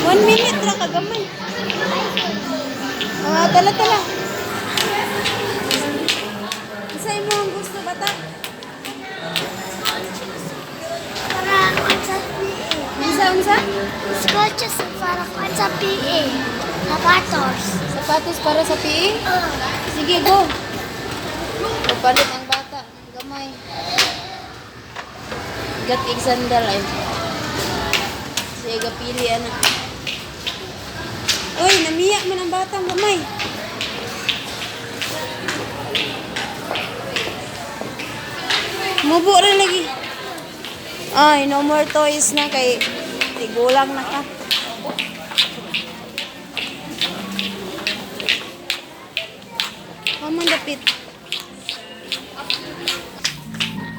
1 minute ra kagamay. Ah, tala tala. Unsa imo ang gusto, bata? Para kwan sa PE. Unsa, unsa? School shoes para kwan sa PE. Sapatos. Sapatos para sa PE? Sige, go. Papalit ang bata. Gamay. Gat ig sandal ay. Siya gapili ana. Uy, namiya man ang batang gamay. Mubo rin lagi. Ay, no more toys na kay tigulang na ka. Come on, dapit.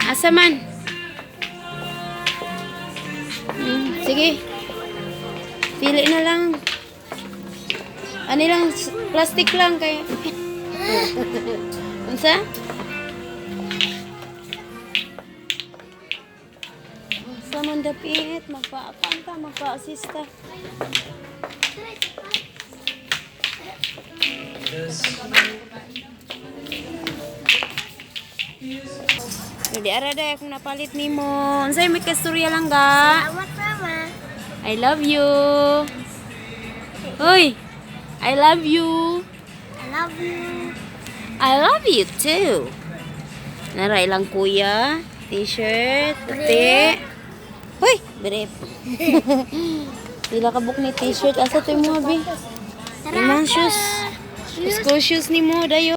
Asa man? Sige. Pili na lang. Ano lang, plastic lang kay. Unsa? Asa man dapit, magpa-apan ta, magpa-assist ta. Di ara day akong napalit nimo. Unsay may kasturya lang ga? Salamat, Mama. I love you. Hoy, I love you. I love you. I love you too. Nara ilang kuya, T-shirt, puti. Hoy, brief. Pila ka book ni T-shirt. Asa to mo, abi? Tara. Imang shoes. School shoes ni mo, dayo.